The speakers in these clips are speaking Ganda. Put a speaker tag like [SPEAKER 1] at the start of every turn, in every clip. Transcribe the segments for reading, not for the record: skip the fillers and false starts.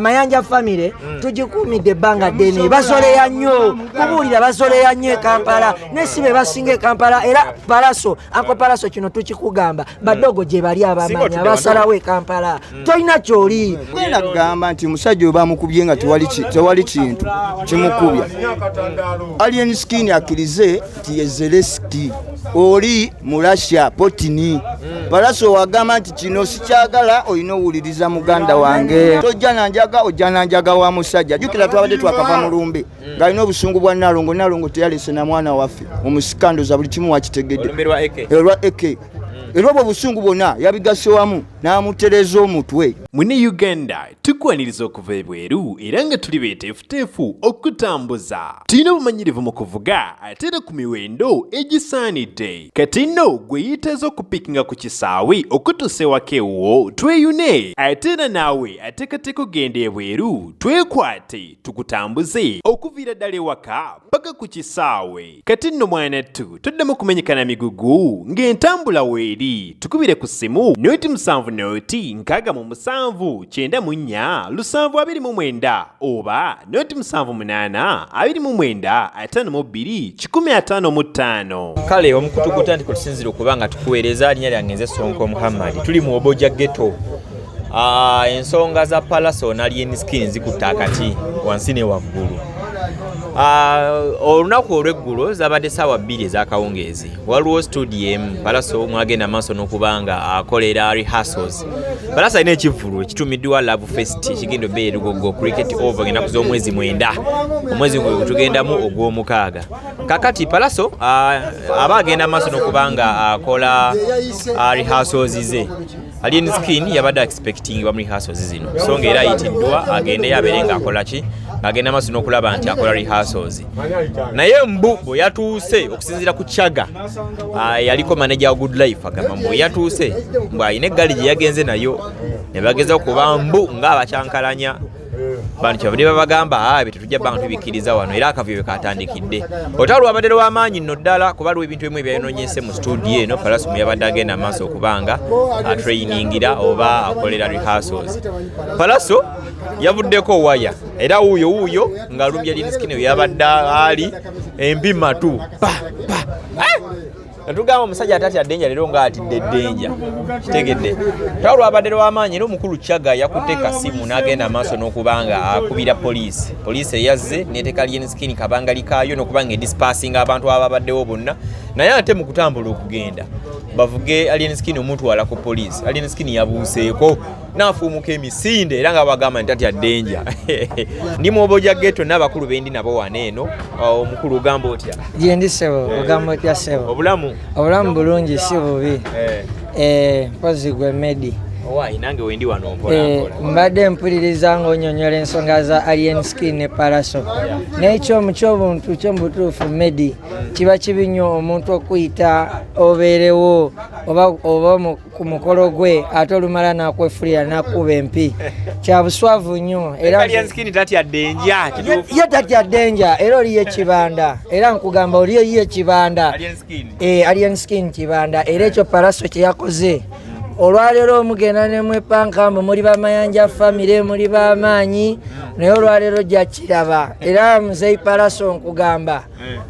[SPEAKER 1] Mayanja family tugikuumidde ebbanga ddene. Basoleya nnyo kubuulira, basoleya nnyo e Kampala, ne si be basinga e Kampala. Era Palaso, Uncle Palaso, kino tukikugamba, badogo gye bali abamanyi abasalawo e Kampala. Tolina kyoli.
[SPEAKER 2] Genda kugamba nti omusajja oyo bamukubye nga tewali kintu kimukubya. Alien Skin akkirize nti ye Zelensky, oli mu Russia Putin. Palaso wagamba nti kino sikyagala, olina owuliriza muganda wange, tojja nanjaga, ojja nanjaga wa musajja. Jjukira twabadde twakava mu lumbe ng'alina obusungu bwa Nalongo. Nalongo teyalese na mwana waffe omusikandoza buli kimu wakitegedde.
[SPEAKER 3] Olumbe lwa Eke.
[SPEAKER 2] Olwa Eke, era obwo obusungu bwonna yabigasse wamu n'amutereza omutwe.
[SPEAKER 4] Mune Uganda, tukwaniriza okuva ebweru era nga tuli beeteefuteefu okutambuza. Tulina obumanyirivu mu kuvuga ate era ku miwendo egisaanidde. Kati nno gwe yeetaaza okupiikinga ku kisaawe okutuusa ewaka ewuwo, tweyune. Ate era naawe ateekateeka okugenda ebweru, twekwate tukutambuze okuviira ddala ewaka paka ku kisaawe. Kati nno mwanattu, toddamu kumenyeka na migugu ng'entambula weeri. Tukubire ku ssimu 0 7 0 67 94 729 oba 0 78 29 52 155.
[SPEAKER 3] Kale omukutu gutandika otusinzira okuba nga tukuweereza. Linnya lyange nze Sonko Muhammad, tuli mu Oboja Ghetto. Ensonga za Palaso ne Alien Skin zikutta akati wansi ne waggulu. Olunaku olw'eggulo zabadde ssaawa 2 ez'akawungeezi, waliwo studio emu Palaso mwagenda maaso n'okuba nga akolera rehearsals. Palaso alina ekivvulu ekitumiddwa Love Fest ekigenda obeera e Lugogo Cricket Oval ennaku z'omwezi 9, omwezi gwe tugendamu ogw'omukaaga. Kakati Palaso aba agenda maaso n'okuba nga akola rehearsals ze. Alien Skin yabadde expecting mu rehearsals zino, so nga era ayitiddwa agendeyo abeere ng'akola ki, ng'agenda maaso n'okulaba nti akola rehearsals. Naye mbu bwe yatuuse, okusinziira ku Chaga, yaliko manager wa Good Life, agamba mbu bwe yatuuse, mbu alina eggaali gye yagenze nayo ne bageza okuba mbu ng'abakyankalanya bantu. Kyebavudde babagamba, "Ah, ebyo tetujja bbanga tubikkiriza wano." Era akavuyo katandikidde. Olutalo lwabadde lw'amaanyi nno ddala, kuba lwa ebintu ebimu ebyayononyese mu studio eno Palaso mwe yabadde agenda maaso okuba nga atrainingira oba akolera rehearsals. Palaso yavuddeko waya era wuuyo wuuyo ng'alumbye Alien Skin we yabadde ali empi matu pa pa. Eh! Netugamba omusajja atatya ddenja, leero ng'atidde ddenja. Kitegedde talo lwabadde lw'amaanyi, era omukulu Chaga yakutte kasimu n'agenda amaaso n'okuba nga akubira poliisi. Poliisi eyazze neteeka Alien Skin kabangali kaayo n'okuba nga edispersinga abantu ababaddewo bonna. Naye ate mu kutambula okugenda bavuge Alien Skin omutwala ku poliisi, Alien Skin yabuuseeko n'afuumuka emisinde, era nga bagamba nti tatya ddenja. Ndi mu Oboja Ghetto n'abakulu bendi nabo wano eno. Omukulu, ogamba otya?
[SPEAKER 1] Gyendi ssebo, ogamba otya ssebo?
[SPEAKER 3] Obulamu?
[SPEAKER 1] Obulamu bulungi, si bubi. Mpozi gwe Medi?
[SPEAKER 3] Owaayi, nange wendi wano mpola mpola.
[SPEAKER 1] Mbadde mpuliriza ng'onyonyola ensonga za Alien Skin ne Palaso, n'ekyomu kyobuntu kyomubutuufu Medi, kiba kibi nnyo omuntu okuyita obeerewo oba ku mukolo gwe, ate olumala n'akwefulira n'akuba empi. Kya buswavu nnyo era
[SPEAKER 3] Alien Skin tatya ddenja, kituufu.
[SPEAKER 1] Ye tatya ddenja, era oliyo ekibanda, era nkugamba oliyo ye ekibanda.
[SPEAKER 3] Alien Skin.
[SPEAKER 1] Alien Skin kibanda, era ekyo Palaso kye yakoze olwaleero, omugenda nemwepanka mbu muli bamayanja family, muli bamaanyi, naye olwaleero ojja kiraba. Era muzeyi Palaso, nkugamba,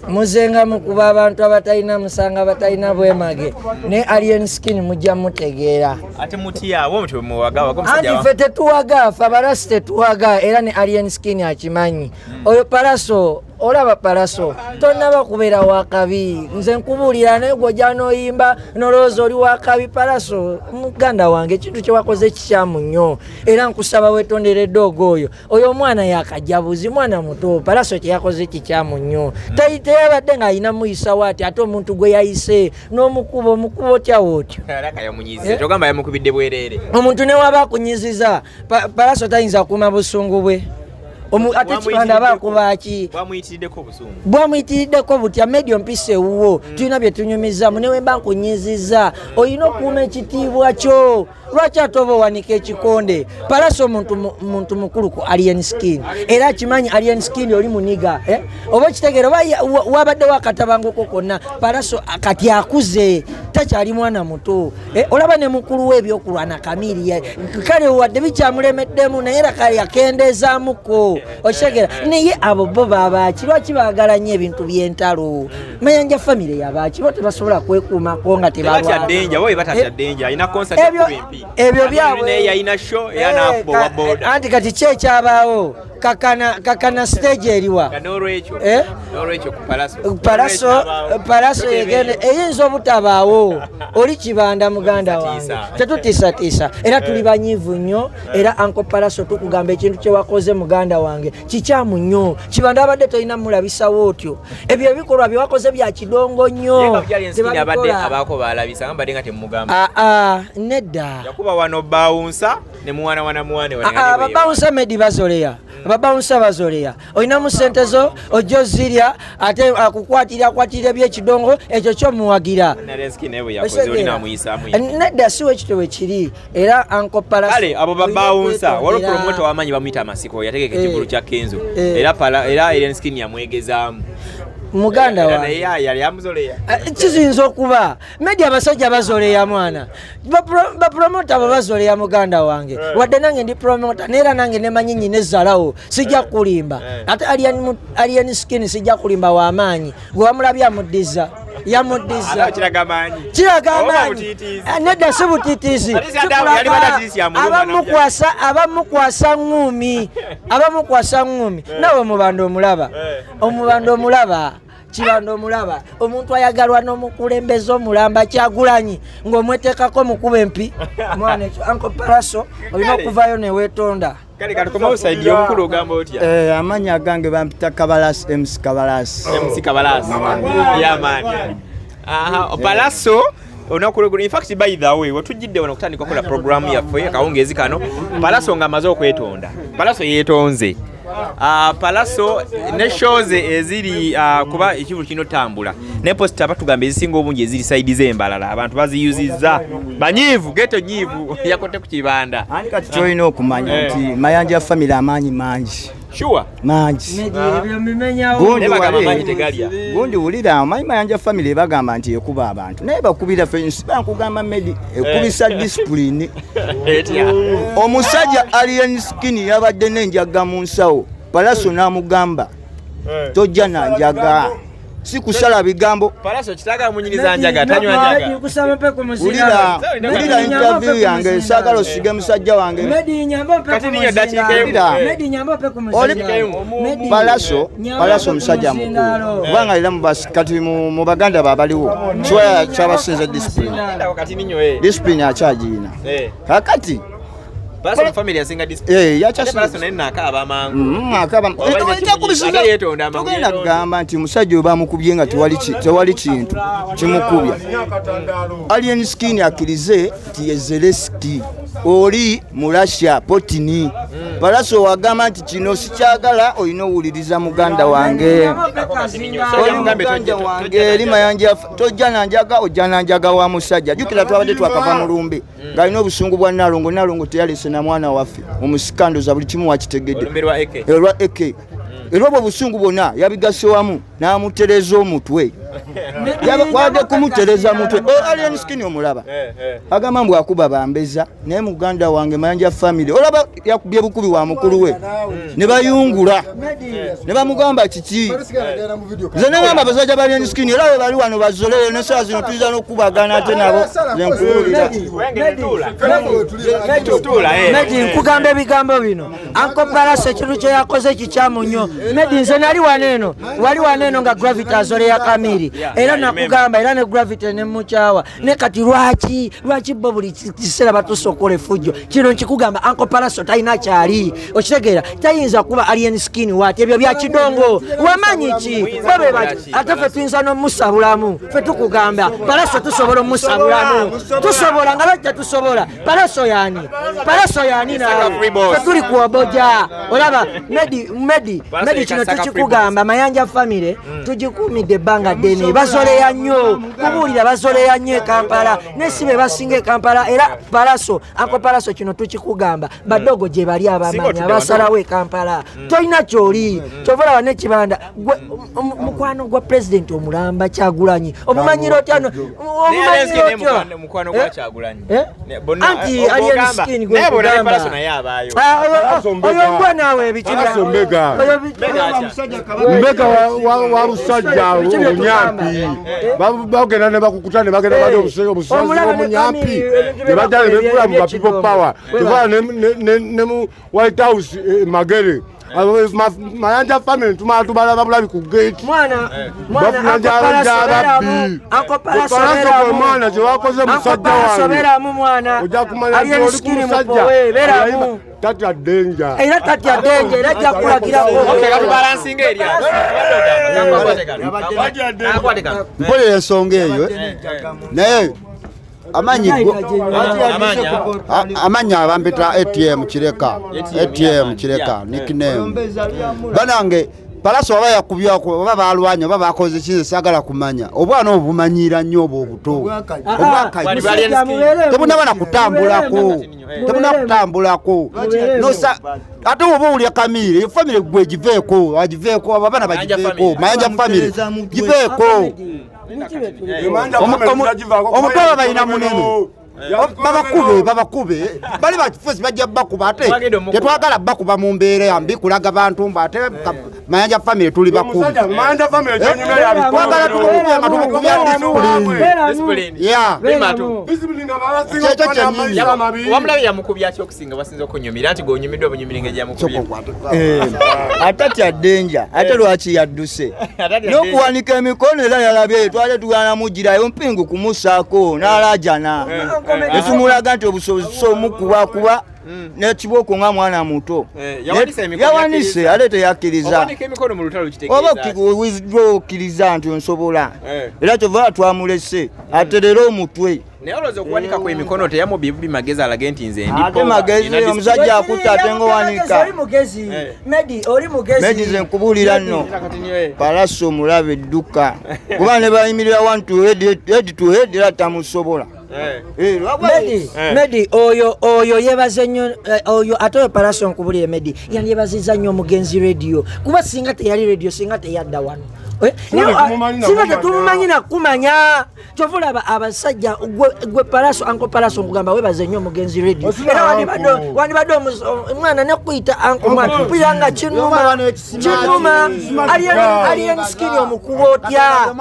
[SPEAKER 1] muzenga mukuba abantu abatalina musanga, abatalina bwemage, ne Alien Skin mujja mutegeera.
[SPEAKER 3] Ate mutyawo mutwe muwaga waga
[SPEAKER 1] Anti
[SPEAKER 3] omusajja
[SPEAKER 1] ffe tetuwaga, ffe abalasi tetuwaga, era ne Alien Skin akimanyi. Oyo Palaso, olaba Palaso tonaba kubeera wakabi, nze nkubuulira, naye gwojja n'oyimba nolowooza oli wakabi. Palaso muganda wange, ekintu kyewakoze kikyamu nnyo, era nkusaba wetondere eddoogo. Oyo omwana yakajabuzi, mwana muto. Palaso kyeyakoze kikyamu nnyo. Teyabadde ng'alina muyisawo ati, ate omuntu gwe yayise n'omukuba, omukuba otyawo otyo?
[SPEAKER 3] Alaka yamunyiziza, kyogamba yamukubidde bwereere.
[SPEAKER 1] Omuntu newaba akunyiziza, Palaso tayinza kuuma busungu bwe. Ate Kibanda bakuba ki? Bwamuyitiriddeko butya? Media mpisa ewuwo. Tulina bye tunyumizamu, newe mba nkunyiziza, olina okuuma ekitiibwa kyo. Lwaki ate oba owanika ekikonde? Pallaso muntu mukulu ku Alien Skin, era akimanyi Alien Skin oli muniga, eh? Oba okitegeera, oba wabaddewo akatabanguko konna. Pallaso kati akuze, takyali mwana muto, eh? Olaba ne mukulu we ebyokulwana Kamiri, kale wadde bikyamulemeddemu, naye era kale yakendezaamuko, okitegeera. Naye abo bo babaki? Lwaki baagala nnyo ebintu by'entalo? Mayanja family yabaki? Bo tebasobola kwekuumako nga tebalwana? Ebyo byabwe. Anti kati ki ekyabaawo? Kakana stage eriwa? Eh? Pallaso yegende, eyinza obutabaawo. Oli Kibanda, muganda wange, tetutiisatiisa, era tuli banyiivu nnyo. Era Uncle Pallaso, tukugamba ekintu kyewakoze, muganda wange, kikyamu nnyo. Kibanda abadde tolina mulabisawo otyo. Ebyo ebikolwa byewakoze bya kidongo nnyo. Aa, nedda. Ababawunsa medi bazoleya, ababawunsa bazoleya. Olinamu sente zo, ojja ozirya, ate akukwatira akwatira ebyekidongo ekyo kyomuwagira. Nedda, si wekito wekiri. Era Uncle Pallaso,
[SPEAKER 3] kale abo babawunsa, waliwo promoter wamanyi bamuyita Amasiko, yategeka ekivulu kya Kenzo, era era Alien Skin yamwegezaamu.
[SPEAKER 1] Muganda wange,
[SPEAKER 3] yali amuzoleya.
[SPEAKER 1] Kiyinza okuba medi abasajja bazoleya, mwana. Bapromota abo bazoleya, muganda wange. Wadde nange ndi promota, neera nange nemanyi nyina ezzalawo, sijja kulimba. Ate Alien Skin, sijja kulimba, w'amaanyi. Gwe wamulabye amuddiza, yamuddiza. Kiraga amaanyi. Nedda, si butitiizi. Abamukwasa ŋŋumi, abamukwasa ŋŋumi. Nawe omubanda omulaba, omubanda omulaba, Kibanda omulaba, omuntu ayagalwa n'omukulembeze omulamba Kyagulanyi, ng'omweteekako mukuba empi. Mwana, ekyo Uncle Pallaso olina okuvayo neweetonda.
[SPEAKER 3] Kale katukomawo side y'omukulu, ogamba otya?
[SPEAKER 2] Amannya agange bampita Kabalas, MC Kabalas.
[SPEAKER 3] MC Kabalas, yeah man. Aha, Pallaso olunaku lweggulo, in fact, by the way, wetujjidde wano okutandika okukola programu yaffe akawungeezi kano, Pallaso ng'amaze okwetonda. Pallaso yeetonze. Pallaso ne shows eziri kuba ekivulu kino tambula ne poster, batugamba ezisinga obungi eziri side z'embalala abantu baziyuzizza, banyiivu, ghetto nyiivu, yakote ku Kibanda.
[SPEAKER 2] Ani kati kyolina okumanya nti Mayanja family amaanyi mangi.
[SPEAKER 3] Sure.
[SPEAKER 2] Mangi.
[SPEAKER 1] Ebyo bimenyawo.
[SPEAKER 2] Gundi
[SPEAKER 3] Naye bagamba
[SPEAKER 2] wale-
[SPEAKER 3] amaanyi tegalya.
[SPEAKER 2] Gundi wulira, omanyi Mayanja family bagamba nti ekuba abantu, naye bakubira fensi. Bankugamba medi ekubisa discipline.
[SPEAKER 3] Etya?
[SPEAKER 2] Omusajja Alien Skin yabadde n'enjaga mu nsawo, Pallaso n'amugamba tojja nanjaga, si kusala bigambo.
[SPEAKER 3] Pallaso kitaaga amunyiriza njaga, tanywa njaga.
[SPEAKER 1] Kusaba mpe ku
[SPEAKER 2] Wulira, wulira interview yange, saagala osige musajja wange.
[SPEAKER 3] Kati niyo dakiika emu.
[SPEAKER 2] Oli Pallaso, Pallaso omusajja mukulu, kubanga era kati mu baganda babaliwo kiwa kyabasinza discipline.
[SPEAKER 3] Kati ninyo eh.
[SPEAKER 2] Discipline akyagirina. Kakati
[SPEAKER 3] Pallaso mu family yasinga discipline.
[SPEAKER 2] Yakyasinga.
[SPEAKER 3] Ate Pallaso naye nakaaba amangu.
[SPEAKER 2] Akaba.
[SPEAKER 3] Oba ate yeetonda amangu,
[SPEAKER 2] Togenda
[SPEAKER 3] yeetonda.
[SPEAKER 2] kugamba nti omusajja oyo bamukubye nga tewali kintu kimukubya. Alien Skin akkirize nti ye Zelensky, oli mu Russia Putin. Pallaso wagamba nti kino sikyagala, olina owuliriza muganda wange, oli muganda wange eri Mayanja, tojja nanjaga, ojja nanjaga wa musajja. Jjukira twabadde twakava mu lumbe ng'alina obusungu bwa Nalongo. Nalongo teyalese na mwana waffe omusikandoza, buli kimu wakitegedde.
[SPEAKER 3] Olumbe lwa Eke.
[SPEAKER 2] Olwa Eke, era obwo obusungu bwonna yabigase wamu n'amutereza omutwe. Wadde kumutereza mutwe. Oh, Alien Skin omulaba agamba mbu akuba bambeza, naye muganda wange Mayanja family olaba yakubye bukubi wa mukulu we ne bayungula ne bamugamba kiki. Nze negamba abasajja ba Alien Skin era bwe bali wano bazoleyo, nesaa zino tuyinza n'okubagana ate nabo, nze nkubuulira.
[SPEAKER 1] Medi, nkugamba ebigambo bino, Uncle Pallaso ekintu kye yakoze kikyamu nnyo. Medi, nze nali wano eno, wali wano. eno nga Gravity azoleya Kamiri, era nakugamba era ne Gravity ne mukyawa. Ne kati lwaki bo buli kiseera batuuse okukola effujjo? Kino nkikugamba, Uncle Palaso talina kyali, okitegeera? Tayinza kuba Alien Skin waati, ebyo bya kidongo. Wamanyi ki? Bo be bati, ate ffe tuyinza n'omusabulamu. Ffe tukugamba, Palaso tusobola omusabulamu, tusobola nga lwaki tetusobola? Palaso yani? Palaso yani? Nawe ffe tuli kuoboja. Olaba Medi, Medi, Medi, kino tukikugamba, Mayanja family tugikuumidde ebbanga ddene. Bazoleya nnyo kubuulira, bazoleya nnyo e Kampala, ne si be basinga e Kampala. Era Palaso, Uncle Palaso, kino tukikugamba, badogo gye bali abamanyi abasalawo e Kampala. Tolina kyoli, kyova olaba nekibanda gwe mukwano gwa pulezidenti omulamba Kyagulanyi, omumanyira otya? Omumanyira otya?
[SPEAKER 3] Mukwano gwa Kyagulanyi.
[SPEAKER 1] Eh? Anti Alien Skin gwe nkugamba.
[SPEAKER 3] Naye abaayo.
[SPEAKER 1] Ah, oyo mbwa naawe ebiki.
[SPEAKER 5] Palaso mbega.
[SPEAKER 1] Oyo
[SPEAKER 5] Mbega wa busajja omunyampi. Bagenda ne bakukuta ne bagenda bali obusazi
[SPEAKER 1] Omulaba ne
[SPEAKER 5] bw'omunyampi
[SPEAKER 1] family, ebintu
[SPEAKER 5] ne bajja ne
[SPEAKER 1] bye
[SPEAKER 5] befula mu ba
[SPEAKER 1] ebyekidongo.
[SPEAKER 5] people power tuvala ne mu White House, Magere. Mayanja family tumala tubalaba bulabi ku gate.
[SPEAKER 1] Mwana, mwana,
[SPEAKER 5] Bafuna
[SPEAKER 1] Uncle Palaso
[SPEAKER 5] gyababbi.
[SPEAKER 1] beeramu. Uncle Palaso
[SPEAKER 5] Palaso gwe
[SPEAKER 1] beeramu.
[SPEAKER 5] mwana kyewakoze
[SPEAKER 1] Uncle
[SPEAKER 5] musajja
[SPEAKER 1] Palaso
[SPEAKER 5] wange
[SPEAKER 1] beeramu mwana.
[SPEAKER 5] ojja kumanya nti
[SPEAKER 1] Alien
[SPEAKER 5] oli ku
[SPEAKER 1] Skin
[SPEAKER 5] musajja
[SPEAKER 1] mupowe, beeramu.
[SPEAKER 5] Tatya danger.
[SPEAKER 1] Era tatya danger, era ajja kulagirako.
[SPEAKER 3] Okay, katubalansinga eri.
[SPEAKER 2] Mpolera ensonga eyo, naye amanyi amannya abampita ATM Kireka, ATM Kireka nickname. Banange, Palaso oba yakubyako oba balwanye oba bakoze kinze saagala kumanya. Obwana obwo bumanyiira nnyo, obwo obuto obwakajjo tebunaba nakutambulako, tebunaba kutambulako. Nosa ate oba owulya Kamire, eyo family gwe giveeko, agiveeko, abo abaana bagiveeko. Mayanja family giveeko. Omutwe aba balina munene, babakube, babakube, bali bakifuzi bajja bakuba. Ate
[SPEAKER 3] Bagenda omukuba.
[SPEAKER 2] tetwagala bakuba mu mbeera yambi kulaga bantu mbu ate Mayanja family tuli bakubi.
[SPEAKER 5] Mayanja family kyenyumya yabikono.
[SPEAKER 2] Twagala tumukubye nga tumukubya discipline.
[SPEAKER 3] Discipline.
[SPEAKER 2] Yeah. Kyekyo kyennyini.
[SPEAKER 3] Wamulabe yamukubya ki okusinga basinza okunyumira nti gweonyumiddwa bunyumira engeri gyamukubye?
[SPEAKER 2] Atatya danger, ate lwaki yadduse n'okuwanika emikono? Era yalabye twale tugana mugirayo mpingu kumusaako n'alajana, netumulaga nti obusobozi tusobola n'ekibooko nga mwana muto.
[SPEAKER 3] Yawanise emikono,
[SPEAKER 2] Yawanise
[SPEAKER 3] yakkiriza.
[SPEAKER 2] ate teyakkiriza.
[SPEAKER 3] Okuwanika emikono mu lutalo
[SPEAKER 2] Oba
[SPEAKER 3] kitegeeza ki?
[SPEAKER 2] withdraw, okkiriza nti onsobola. Era kyova twamulese aterere omutwe.
[SPEAKER 3] Naye olowooza okuwanikako emikono teyamubye bubi magezi alage nti nze ndi
[SPEAKER 2] Ate
[SPEAKER 3] power,
[SPEAKER 2] magezi,
[SPEAKER 3] nina
[SPEAKER 2] omusajja akutte ate ngaowanika.
[SPEAKER 1] Oli mugezi Medi, oli mugezi.
[SPEAKER 2] Medi, ze nkubuulira nno, Palaso omulaba edduka kuba ne bayimirira one to head, head to head, era tamusobola.
[SPEAKER 1] Medi, Medi, oyo yebaze nnyo, oyo ate oyo Palaso nkubulire Medi, yandyebaziza nnyo omugenzi Radio, kuba singa teyali Radio singa teyadda wano.
[SPEAKER 5] Singa
[SPEAKER 1] Naye,
[SPEAKER 5] tetumumanyi
[SPEAKER 1] singa
[SPEAKER 5] nakumanya.
[SPEAKER 1] tetumumanyi nakumanya. Kyova olaba abasajja gwe Palaso, Uncle Palaso, nkugamba webaze nnyo omugenzi Radio.
[SPEAKER 5] Osina
[SPEAKER 1] Era
[SPEAKER 5] uncle.
[SPEAKER 1] wandibadde omwana nekuyita uncle mwana mpulira nga kinuma, kinuma. Alien Skin omukuba otya?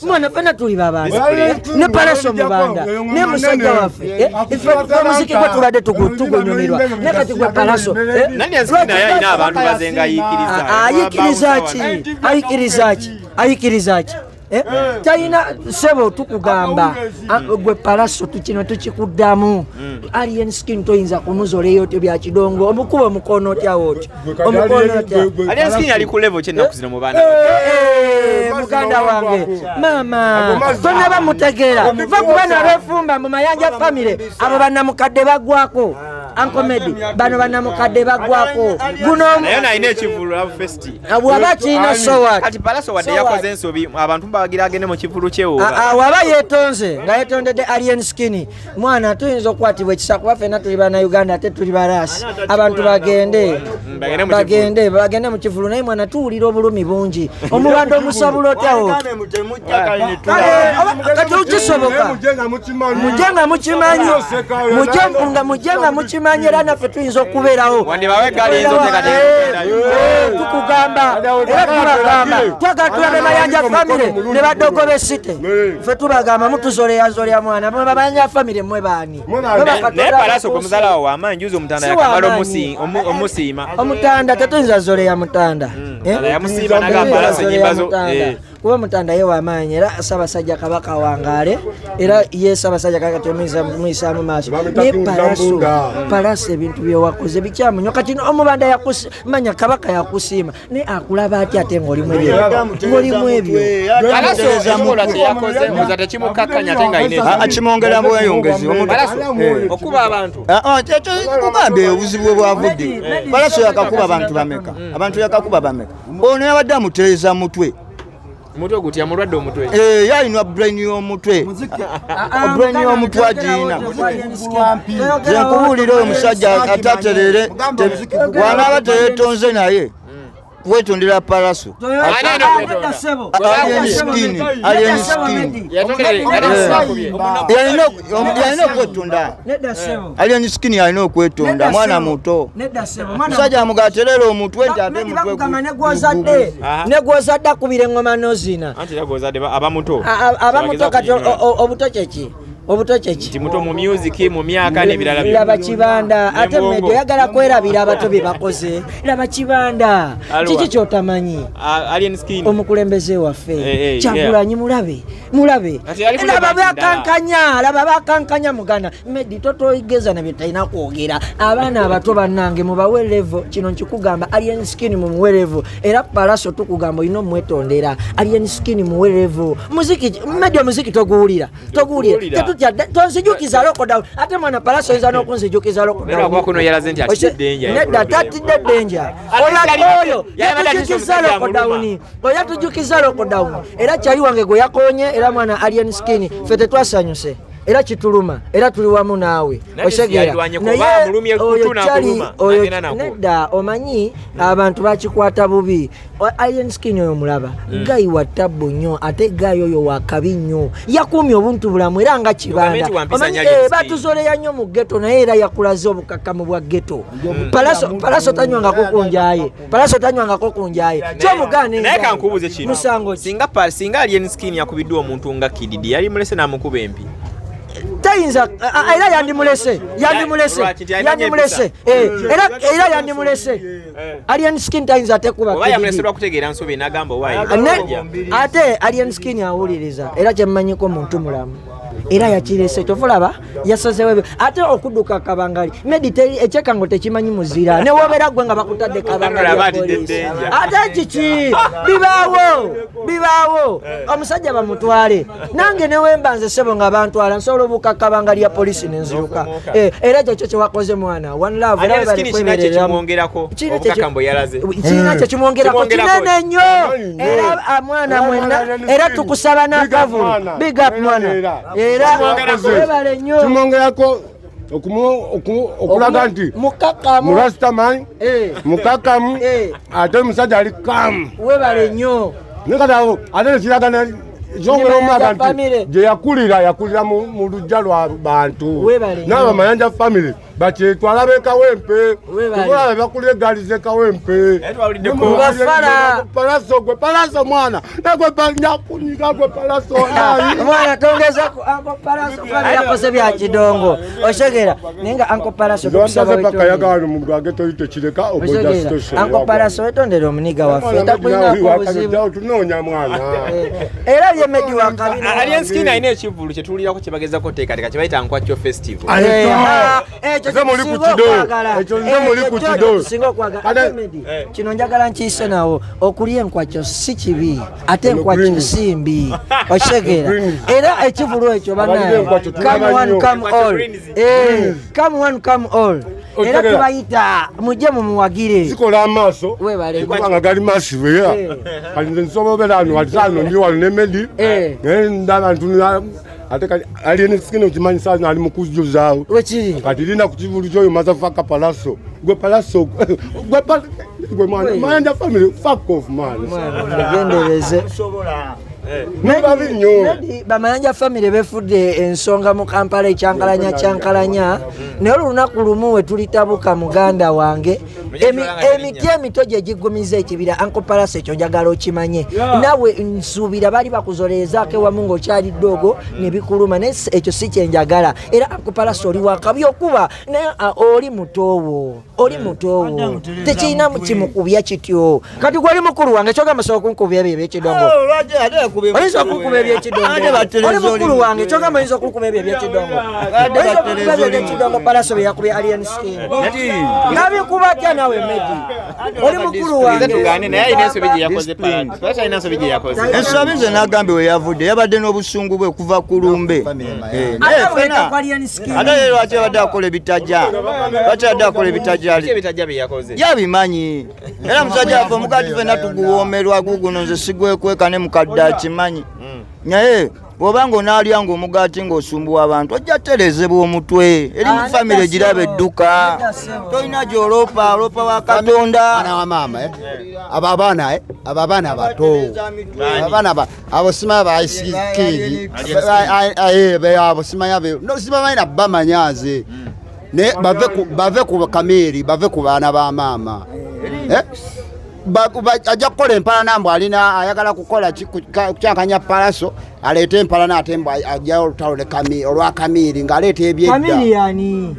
[SPEAKER 1] Mwana, fena tuli babanda ne Palaso mubanda ne musajja waffe. Ife omuziki gwe tubadde tugunyumirwa ne kati gwe Palaso,
[SPEAKER 3] Nani Skin naye alina abantu bazenga ayiikiriza.
[SPEAKER 1] Ayikiriza ki? Ayikiriza ki? Ayikiriza ki? Talina sebo, tukugamba gwe Palaso tukino tukikuddamu. Alien Skin toyinza kumuzoleyo otyo bya kidongo, omukuba omukono otya otyo, omukono otya?
[SPEAKER 3] Alien Skin ali ku level kyennaku zino mu baana.
[SPEAKER 1] Muganda wange, maama tonnaba mutegeera. Va ku bano abefumba mu Mayanja family, abo bannamukadde baggwako. Uncle Medi, bano bannamukadde baggwako guno.
[SPEAKER 3] Naye nalina ekivulu Love Fest.
[SPEAKER 1] Bw'aba kirina, so what?
[SPEAKER 3] Kati Palaso wadde
[SPEAKER 1] So
[SPEAKER 3] yakoze ensobi, abantu babagira agende mu kivulu kye oba?
[SPEAKER 1] Waba yetonze nga yetondedde Alien Skin, mwana tuyinza okukwatibwa ekisa kuba ffenna tuli bannayuganda ate tuli baraasi. Abantu bagende.
[SPEAKER 3] Bagende mu kivulu.
[SPEAKER 1] Bagende, bagende mu kivulu. Naye mwana tuwulira obulumi bungi, omubanda omusabula otyawo? Kati kisoboka, mujje nga mukimanyi, mujje nga mukimanyi. tukimanyi era naffe tuyinza okubeerawo tukugamba era tubagamba twagala tulabe Mayanja family ne badogo besite ffe tubagamba mutuzoleyazolya mwana mwe Mayanja family mwe baani
[SPEAKER 3] naye Pallaso gwe muzala wawe amaanyi juzi omutanda yakamala omusiima
[SPEAKER 1] omutanda tetuyinza zoleya mutanda
[SPEAKER 3] yamusiima naga Pallaso enyimba zo
[SPEAKER 1] kuba mutanda ye wamaanyi era Ssaabasajja Kabaka wangaale era ye Ssaabasajja Kabaka temuyisaamu maaso naye Pallaso Pallaso ebintu byewakoze bikyamu nnyo kati omubanda yakumanya Kabaka yakusiima naye akulaba atya ate ng'olimu ebyo ng'olimu ebyo
[SPEAKER 2] Akimwongera bweyongezi
[SPEAKER 3] okuba abantu
[SPEAKER 2] kugambye obuzibu bwe bwavudde. Pallaso yakakuba abantu bameka? Abantu yakakuba bameka? Ono yabadde amutereeza mutwe.
[SPEAKER 3] Mutwe gutya? Mulwadde omutwe?
[SPEAKER 2] Yalina brain y'omutwe, brain y'omutwe agiina. Nze nkubuulira, oyo musajja ataterere wanaaba teyetonze naye kwetondera Pallaso Alien Skin, Alien Skin yalina okwetonda. Alien Skin yalina okwetonda, mwana muto. Musajja amugaterera omutwe nti ate
[SPEAKER 1] mutwe negwozadde akubira eŋŋoma nozina.
[SPEAKER 3] Abamuto.
[SPEAKER 1] Abamuto kati obuto kyeki? Obuto kyeki?
[SPEAKER 3] Muto mu music, mu myaka n'ebirala.
[SPEAKER 1] Laba Kibanda ate Meddy oyagala kwerabira abato bye bakoze. Laba Kibanda, kiki kyotamanyi? Omukulembeze waffe Kyagulanyi, mulabe, mulabe, laba bakankanya, laba bakankanya muganda Meddy. Totoigeza nabye talina kwogera. Abaana abato bannange mubawe level. Kino nkikugamba, Alien Skin mumuwe level. Era Pallaso tukugamba olina omwetondera. Alien Skin muwe level. Muziki Meddy, omuziki toguwulira, toguwulira. Tetutya tonzijukiza lockdown ate mwana Pallaso oyinza n'okunzijukiza. Lockdown nedda, tatidde danger oyo yatujukiza lockdown, oyo yatujukiza lockdown. Era kyali wange gwe yakonye. Era mwana Alien Skin, ffe tetwasanyuse era kituluma era tuli wamu naawe. Osegeera
[SPEAKER 3] naye
[SPEAKER 1] oyo kyali oyo nedda. Omanyi abantu bakikwata bubi. Alien Skin oyo mulaba guy wa tabbu nnyo ate guy oyo wakabi nnyo, yakuumye obuntu bulamu era nga Kibanda. Omanyi batuzoleya nnyo mu ghetto naye era yakulaze obukakkamu bwa ghetto. Pallaso tanywangako kunjaye, Pallaso tanywangako kunjaye kyomugaana.
[SPEAKER 3] Naye kankubuuze kino.
[SPEAKER 1] Musango.
[SPEAKER 3] Singa Alien Skin yakubiddwa omuntu nga Kididi, yali mulese n'amukuba empi?
[SPEAKER 1] Tayinza, era yandimulese, yandimulese, yandimulese, era yandimulese. Alien Skin tayinza ate kuba ate Alien Skin awuliriza era kyemmanyiko muntu mulamu era yakirese. Kyova yasazewo ebyo ate okudduka kabangali. Meddy, ekyekango tekimanyi muzira newobeera gwe nga bakutadde kabangali ate kiki bibaawo, bibaawo. Omusajja bamutwale nange newemba nze sebo nga bantwala nsobola obuuka kabangali ya polisi nenziruka. Era ekyo kyo kyewakoze mwana, one love. Kirina kyekimwongerako kinene nnyo era mwana mwenna era tukusaba n'akavulu. Big up mwana, era webale nnyo.
[SPEAKER 5] Kimwongerako okulaga nti
[SPEAKER 1] mukakamu
[SPEAKER 5] murastaman mukakamu ate omusajja ali kamu.
[SPEAKER 1] Webale nnyo.
[SPEAKER 5] Naye kati awo ate nekiraga kyongera omulaga nti gye yakulira, yakulira mu luggya lwa bantu. Naaba Mayanja family bakyetwala bekawempe olaba bakulira egaali zekawempe. Pallaso gwe Pallaso mwana nagwe nyakunyiga gwe Pallaso.
[SPEAKER 1] Mwana tongezako Uncle Pallaso kuba yakoze bya kidongo oshegera naye nga Uncle Pallaso
[SPEAKER 5] paka yagala mugage toyi tekireka.
[SPEAKER 1] Uncle Pallaso wetondera omuniga waffe takulinako buzibu.
[SPEAKER 5] Tunoonya mwana.
[SPEAKER 1] Era ye Meddy wakabina.
[SPEAKER 3] Alien Skin alina ekivvulu kyetuwulirako kyebagezako teekateeka kyebayita Nkwakyo Festival.
[SPEAKER 1] Ekyo
[SPEAKER 5] Nze muli ku kido. Ekyo nze muli ku kido.
[SPEAKER 1] Singa okwagala Meddy, kino njagala nkiise nawo. Okulya enkwakyo si kibi ate enkwakyo si mbi okitegeera. Era ekivulu ekyo banaye, come one come all, come one come all, era tubayita mujje mumuwagire.
[SPEAKER 5] Zikola amaaso
[SPEAKER 1] Webale.
[SPEAKER 5] kubanga gali massive era kati nze nsobola obeera wano kati saano ndi wano ne Meddy naye ndaba ntunula ate kati Alien Skin okimanyi saa zino ali mu kujjuzaawo.
[SPEAKER 1] Wekiri.
[SPEAKER 5] Kati linda ku kivulu kyoyo motherfucker Pallaso gwe Pallaso gwe gwe mwana Mayanja family, fuck off man.
[SPEAKER 1] Mugendereze.
[SPEAKER 5] Muli babi nnyo.
[SPEAKER 1] Bamayanja family befudde ensonga mu Kampala ekyankalanya kyankalanya, naye olunaku lumu we tulitabuka, muganda wange, emiti emito gye giggumiza ekibira. Uncle Pallaso, ekyo njagala okimanye. Nawe nsuubira baali bakuzoleezaako ewamu ng'okyali ddoogo ne bikuluma, naye ekyo si kyenjagala. Era Uncle Pallaso, oli wakabi okuba naye, oli mutoowo, oli mutoowo, tekirina kimukubya kityo. Kati gwali mukulu wange, kyogamba sobola okunkubya ebyo ebyekidongo? Oyinza okunkuba ebyekidongo? Oli mukulu wange, kyogamba oyinza okunkuba ebyo ebyekidongo? Oyinza okunkuba ebyo ebyekidongo Pallaso bye yakubye Alien Skin? Nabikuba atya nawe, Medi? Oli mukulu wange.
[SPEAKER 3] Tugane naye alina ensobi gye yakoze. Pallaso alina ensobi gye yakoze.
[SPEAKER 2] Ensobi ze nagambye, we yavudde yabadde n'obusungu bwe kuva ku lumbe. Naye
[SPEAKER 1] Ate
[SPEAKER 2] ffena
[SPEAKER 1] ku Alien Skin.
[SPEAKER 2] Ate ye lwaki yabadde akola ebitajja? Lwaki yabadde akola ebitajja?
[SPEAKER 3] Biki ebitajja bye yakoze?
[SPEAKER 2] Yabimanyi. Era musajja waffe omukadde ffenna tuguwoomerwa guguno, nze sigwekweka, ne mukadde akimanyi. Naye bw'oba nga onaalya nga omugaati ng'osumbuwa abantu, ojja tereezebwa omutwe eri mu
[SPEAKER 1] Ah,
[SPEAKER 2] famire
[SPEAKER 1] nedda
[SPEAKER 2] giraba
[SPEAKER 1] ssebo.
[SPEAKER 2] edduka.
[SPEAKER 1] Nedda ssebo.
[SPEAKER 2] Tolina gy'oloopa, oloopa wa Katonda.
[SPEAKER 6] Mwana wa maama, eh? Abo abaana, eh? Abo abaana bato, abaana abo simanya baisikingi abo, simanya no, sibamanyi nabamanya nze. Ne bave ku Kamiri, bave ku baana ba maama, eh? Ajja kukola empalana mbu alina ayagala kukola kukyankanya Pallaso, aleete empalana ate mbu ajjayo olutalo ne olwa Kamiri ng'aleeta ebyedda.
[SPEAKER 1] Kamiri yani?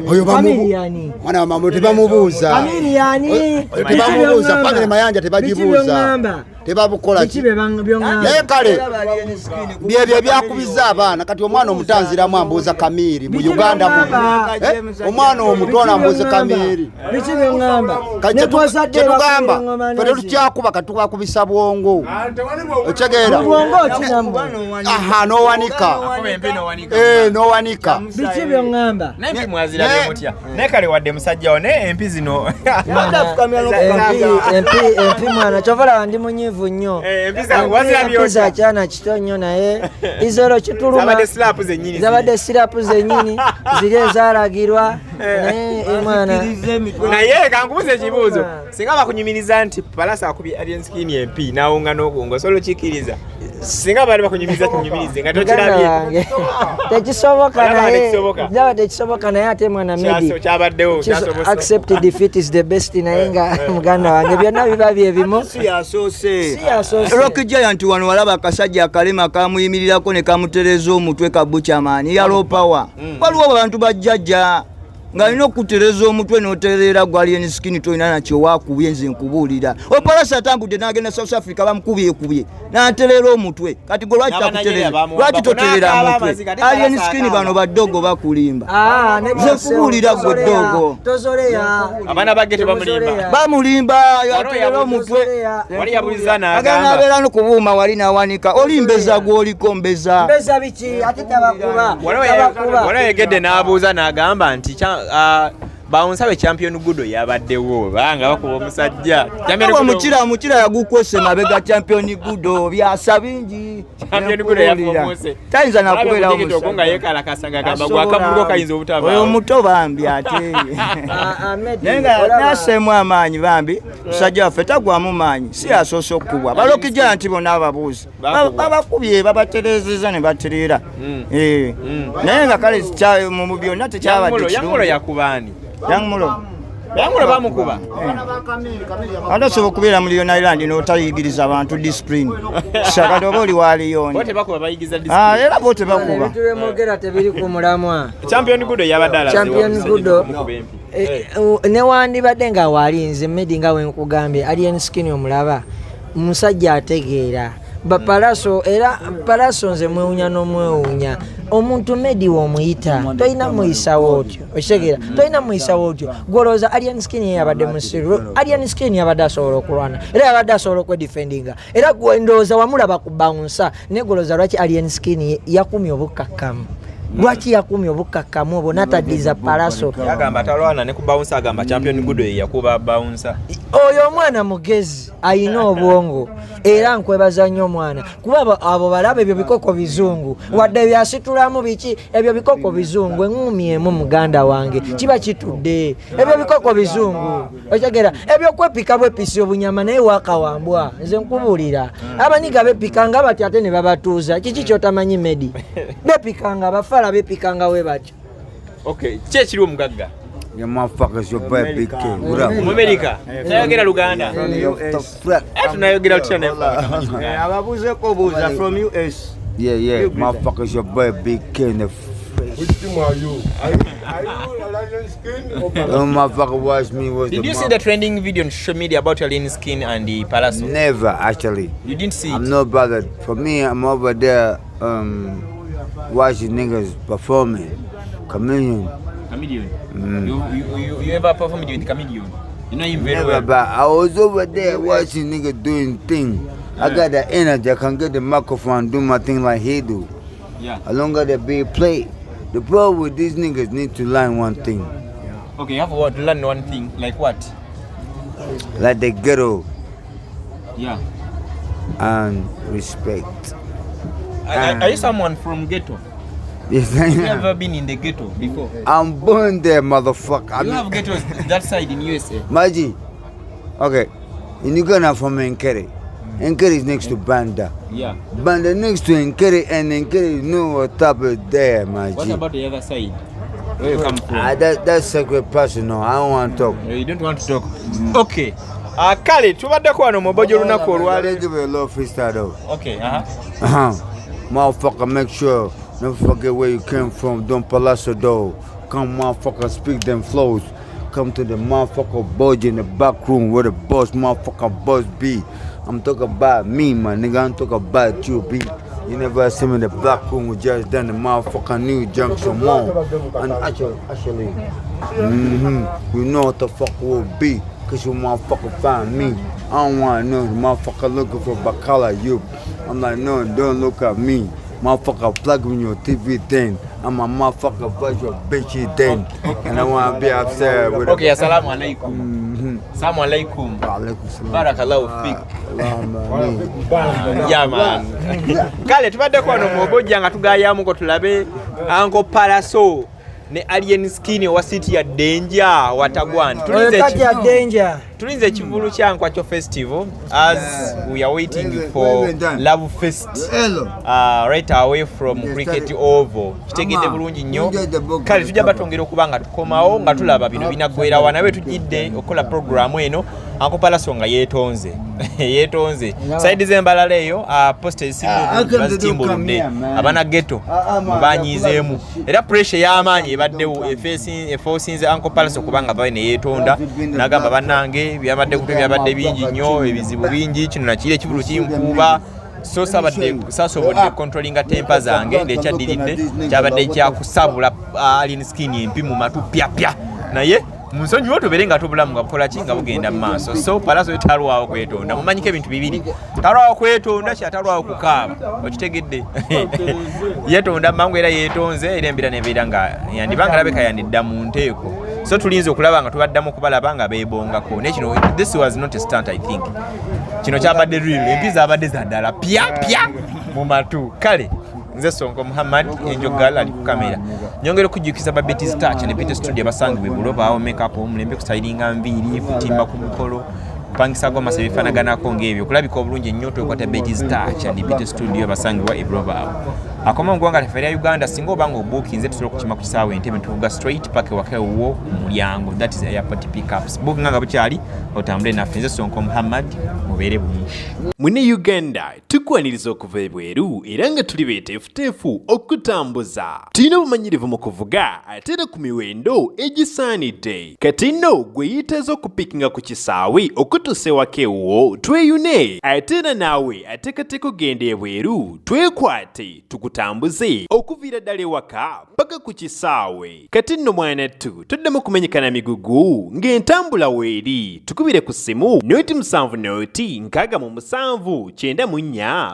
[SPEAKER 6] Oyo
[SPEAKER 1] Kamiri yani?
[SPEAKER 6] Mwana wa mama, tebamubuuza.
[SPEAKER 1] Kamiri yani?
[SPEAKER 6] Oyo tebamubuuza, family Mayanja tebagibuuza, tebabukola
[SPEAKER 1] Biki
[SPEAKER 6] ki.
[SPEAKER 1] byongamba?
[SPEAKER 6] Naye kale byebyo ebyakubiza abaana. Kati omwana omuto anziramu ambuuza Kamiri mu
[SPEAKER 1] Biki
[SPEAKER 6] Uganda muno.
[SPEAKER 1] byongamba?
[SPEAKER 6] Eh, omwana omuto nambuuza Kamiri.
[SPEAKER 1] Biki byongamba?
[SPEAKER 6] Kati
[SPEAKER 1] Ne gw'ozadde
[SPEAKER 6] kyetugamba
[SPEAKER 1] bakubira
[SPEAKER 6] fe
[SPEAKER 1] engoma.
[SPEAKER 6] tetukyakuba, kati tukakubisa bwongo, otegeera?
[SPEAKER 1] Bwongo kinamu.
[SPEAKER 6] Aha, nowanika.
[SPEAKER 3] Akuba empi n'owanika.
[SPEAKER 6] Eh, nowanika.
[SPEAKER 1] Biki byongamba?
[SPEAKER 3] Naye empi mwazirabye mutya? Naye kale wadde musajja wo, naye empi zino
[SPEAKER 1] Empi mwana, kyova olaba ndi munyiivu nnyo.
[SPEAKER 3] Eh, empi wazirabye
[SPEAKER 1] Empi
[SPEAKER 3] otya?
[SPEAKER 1] za kyana kito nnyo, naye izolo kituluma.
[SPEAKER 3] Zabadde slap zennyini.
[SPEAKER 1] Zabadde slap zennyini ziri ezalagirwa, naye mwana.
[SPEAKER 3] Naye kankubuza ekibuuzo, singa bakunyumiriza nti Pallaso akubye Alien Skin empi nawunga n'okuwunga, osobola okikkiriza? Singa baali bakunyumiriza kinyumirize nga
[SPEAKER 1] Muganda
[SPEAKER 3] tokirabye.
[SPEAKER 1] wange, tekisoboka.
[SPEAKER 3] Olaba
[SPEAKER 1] Naye
[SPEAKER 3] tekisoboka.
[SPEAKER 1] ndaba tekisoboka, naye ate mwana Medi,
[SPEAKER 3] Kyabaddewo, kyasobose.
[SPEAKER 1] Accept defeat is the best. Naye nga muganda wange, byonna biba byebimu.
[SPEAKER 2] Si yasoose.
[SPEAKER 1] Si yasoose.
[SPEAKER 2] Rock Giant wano walaba akasajja akalema kamuyimirirako ne kamutereza omutwe, kabukyamaani yalopawa. Waliwo abantu bajjajja ng'alina okutereza omutwe n'otereera. Gwa Alien Skin tolina nakyo wakubye. Nze nkubuulira, Pallaso atambudde n'agenda South Africa, bamukubyekubye n'atereera omutwe. Kati gwe lwaki
[SPEAKER 3] N'Abanigeria
[SPEAKER 2] takutereza?
[SPEAKER 3] bamuwamba.
[SPEAKER 2] Lwaki toterera
[SPEAKER 3] N'akaaba
[SPEAKER 2] mutwe?
[SPEAKER 3] amaziga, ate
[SPEAKER 2] Alien
[SPEAKER 3] Pallaso
[SPEAKER 2] Skin,
[SPEAKER 3] akaaba.
[SPEAKER 2] bano baddogo bakulimba.
[SPEAKER 1] Ah,
[SPEAKER 2] Nze nkubuulira gwe ddogo.
[SPEAKER 1] Tozoleya.
[SPEAKER 3] Abaana ba ghetto bamulimba.
[SPEAKER 2] Bamulimba, aterera omutwe.
[SPEAKER 3] Wali yabuuliza
[SPEAKER 2] Agenda
[SPEAKER 3] n'agamba
[SPEAKER 2] abeera nokubuuma wali nawanika. Oli mbeza, gwoliko mbeza.
[SPEAKER 1] Mbeza biki? Ate tabakuba. Tabakuba.
[SPEAKER 3] Waliwo yegedde n'abuuza n'agamba nti bawunsabe Champion Gudo yabaddewo banga bakuba omusajja Champion
[SPEAKER 2] Awa
[SPEAKER 3] Gudo-
[SPEAKER 2] mukira, mukira yagukwese mabega. Champion Gudo byasa bingi.
[SPEAKER 3] Champion Gudo yafumuse.
[SPEAKER 2] Tayinza nakubeerawo.
[SPEAKER 3] TikTok nga yekalakasa ng'agamba gwakavuluko kayinza obutabaawo.
[SPEAKER 2] Oyo muto bambi ate.
[SPEAKER 1] Ah, Ahmed,
[SPEAKER 2] Naye nga
[SPEAKER 1] olaba-
[SPEAKER 2] naseemu amaanyi bambi, musajja waffe tagwamu maanyi. Si asoose okukubwa, balokijja nti bonna ababuuzi
[SPEAKER 3] Bakubwa.
[SPEAKER 2] Babakubye, babatereezeza ne batereera. Eh. Naye nga kale mu byonna tekyabadde
[SPEAKER 3] Young Mulo
[SPEAKER 2] kirungi.
[SPEAKER 3] Yakubaani?
[SPEAKER 2] Young Mulo.
[SPEAKER 3] Young Mulo bamukuba.
[SPEAKER 2] Ate osobola okubeera mu Leone Island n'otayigiriza abantu discipline? Sakati oba oli wa
[SPEAKER 3] Bo
[SPEAKER 2] Leone?
[SPEAKER 3] tebakuba, bayigiza
[SPEAKER 2] Ah,
[SPEAKER 3] discipline.
[SPEAKER 2] era bo tebakuba.
[SPEAKER 1] Ebintu byemwogera tebiri ku mulamwa.
[SPEAKER 3] Champion Gudo yabadde alaze
[SPEAKER 1] Champion
[SPEAKER 3] omusajja
[SPEAKER 1] Gudo.
[SPEAKER 3] okumukuba empi.
[SPEAKER 1] Eh, newandibadde nga walinze Medi, nga wenkugambye, Alien Skin omulaba musajja ategeera. Bapalaso, era Palaso nze mwewunya n'omwewunya. Omuntu Medi womuyita tolina muyisawo otyo, okitegeera? Tolina muyisawo otyo. Gwolowooza Alien Skin ye yabadde musiru? Alien Skin yabadde asobola okulwana, era yabadde asobola okwedefendinga. Era gwe ndowooza wamulaba ku bouncer, naye gwolowooza lwaki Alien Skin yakumye obukkakkamu? Lwaki yakumye obukkakkamu obwo nataddiza Palaso?
[SPEAKER 3] Yagamba talwana ne ku bouncer, agamba Champion Gudo ye yakuba bouncer.
[SPEAKER 1] Oyo omwana mugezi, ayina obwongo, era nkwebaza nnyo omwana, kuba abo balaba ebyo bikoko bizungu, wadde byasitulamu biki, ebyo bikoko bizungu. Eŋŋumi emu, muganda wange, kiba kitudde. Ebyo bikoko bizungu, otegera? Ebyokwepika bwepisi obunyama, naye wakawambwa. Nze nkubuulira, abanyiga bepikanga bati, ate ne babatuuza. Kiki kyotamanyi? Medi bepikanga, abafala bepikanga we batyo.
[SPEAKER 3] Okay, ki ekiriwo, mugagga?
[SPEAKER 2] Yeah, motherfuckers, your boy Big K. What up?
[SPEAKER 3] Mu America tayogera Luganda. Eh, tunayogera tutya naye?
[SPEAKER 6] Ababuuzeko buuza from US.
[SPEAKER 2] Yeah, motherfuckers, your boy Big K in the
[SPEAKER 5] Which team are you? Are you Alien Skin or
[SPEAKER 2] Don't motherfucker watch me was
[SPEAKER 3] Did
[SPEAKER 2] the
[SPEAKER 3] you see the trending video on social media about Alien Skin and the Pallaso?
[SPEAKER 2] Never actually.
[SPEAKER 3] You didn't see it?
[SPEAKER 2] I'm not bothered. For me, I'm over there watching niggas performing. Chameleon.
[SPEAKER 3] Chameleon. You ever performed with Chameleon? You know him very
[SPEAKER 2] Never,
[SPEAKER 3] well.
[SPEAKER 2] but I was over there watching niggas doing thing. I got the energy. I can get the microphone and do my thing like he do. I don't got the big plate. The problem with these niggas need to learn one thing.
[SPEAKER 3] Okay, you have what to learn one thing. Like what?
[SPEAKER 2] Like the ghetto and respect.
[SPEAKER 3] Are you someone from ghetto?
[SPEAKER 2] Yes, I
[SPEAKER 3] You
[SPEAKER 2] am.
[SPEAKER 3] ever been in the ghetto before?
[SPEAKER 2] I'm born there, motherfucker. I
[SPEAKER 3] You
[SPEAKER 2] mean,
[SPEAKER 3] have ghettos that side in USA.
[SPEAKER 2] Maji, okay. In Uganda, I'm from Nkere. Nkere is next to Banda. Banda next to Nkere, and Nkere know what up is there, my
[SPEAKER 3] What
[SPEAKER 2] G.
[SPEAKER 3] about the other side? Where you come from?
[SPEAKER 2] Ah, that's sacred personal. I don't want to talk.
[SPEAKER 3] You don't want to talk. Okay. Kale tubaddeko wano mu Bojo olunaku olwaleero.
[SPEAKER 2] Give it a little freestyle though.
[SPEAKER 3] Okay, uh-huh.
[SPEAKER 2] Motherfucker, make sure never forget where you came from. Don't palazzo though. Come, motherfucker, speak them flows. Come to the motherfucker Bojo in the back room where the boss motherfucker boss be. I'm talking about me, my nigga. I'm talking about you, B. You never see me in the back room with just done the motherfucker New Junction Mall. And actually, you know what the fuck will be. 'Cause you motherfucker find me. I don't wanna know the motherfucker looking for Bacala you. I'm like, no, don't look at me. Motherfucker plug in your TV thing. I'm a motherfucker virtual bitchy thing. And I wanna be upset with
[SPEAKER 3] Okay, assalamu alaikum. Assalamu alaikum.
[SPEAKER 2] Alaikum salam.
[SPEAKER 3] Barakallahu fik.
[SPEAKER 2] Allahumma amin.
[SPEAKER 3] Yeah, man. Kale tubaddeko wano mu Obojja nga tugayamuko tulabe Uncle Pallaso ne Alien Skin owa City ya Danger Watagwan.
[SPEAKER 1] Oyo
[SPEAKER 3] Tulinze
[SPEAKER 1] kati ya danger.
[SPEAKER 3] Tulinze ekivulu kya Nkwacho Festival as we are waiting for Love Fest
[SPEAKER 2] Hello.
[SPEAKER 3] Right away from Cricket Oval. Kitegedde bulungi nnyo. Kale tujja batwongera okuba nga tukomawo nga tulaba bino binaggwerawa, nawe tujjidde okukola programu eno. Uncle Pallaso nga yeetonze, yeetonze side z'embalala eyo, post ezisinga obulungi bazitimbuludde abana ghetto banyiizeemu, era pressure ey'amaanyi ebaddewo efoosinze Uncle Pallaso kubanga bawe ne yeetonda n'agamba, "Bannange, byabadde kutwe, byabadde bingi nnyo, ebizibu bingi, kino nakiri, ekivulu kinkuuba, so sabadde sasobodde controllinga temper zange." Ng'ekyaddiridde kyabadde kyakusabula Alien Skin empi mu matu pyapya, naye munsonyiwe, tubeere nga tubulamu nga bukola ki nga bugenda mu maaso. So Pallaso talwawo kwetonda. Mumanyiko ebintu bibiri: talwawo kwetonda, kyatalwawo kukaaba. Okitegedde? Yetonda mangu era yetonze, era embeera nebeera nga yandibanga labeka yandidda mu nteeko. So tulinze okulaba nga tubaddamu okubalaba nga beebongako. Naye kino, this was not a stunt. I think kino kyabadde real, empi zabadde za ddala, pya pya mu matu. Kale nze Sonko Muhammad Enjogal ali ku kamera. Nyongera okujjukiza ba Betty Touch ne Beauty Studio abasangibwa e Buloba awo, makeup omulembe, kustylinga nviiri, kutimba ku mukolo, kupangisa gomasa, ebifaanaganako ng'ebyo, okulabika obulungi ennyo, twekwata Betty Touch and Beauty Studio abasangibwa e Buloba awo. Akoma mu ggwanga lyaffe erya Uganda, singa oba nga obuukinze, tusobola okukima ku kisaawe Entebbe, tuvuga straight paka ewaka ewuwo ku mulyango. That is airport pickups. Bookinga nga bukyali, otambule naffe. Nze Sonko Muhammad, mubeere bulungi.
[SPEAKER 4] Mune Uganda, tukwaniriza okuva ebweru era nga tuli beeteefuteefu okutambuza. Tulina obumanyirivu mu kuvuga ate era ku miwendo egisaanidde. Kati nno gwe yeetaaza okupikinga ku kisaawe okutuusa ewaka ewuwo, tweyune. Ate era naawe ateekateeka okugenda ebweru, twekwate tukutambuze okuviira ddala ewaka paka ku kisaawe. Kati nno mwanattu, toddamu kumenyekana migugu ng'entambula weeri. Tukubire ku ssimu 0 7 0 67 94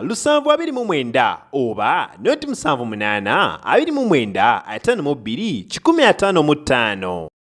[SPEAKER 4] 729 oba 0 78 29 52 155.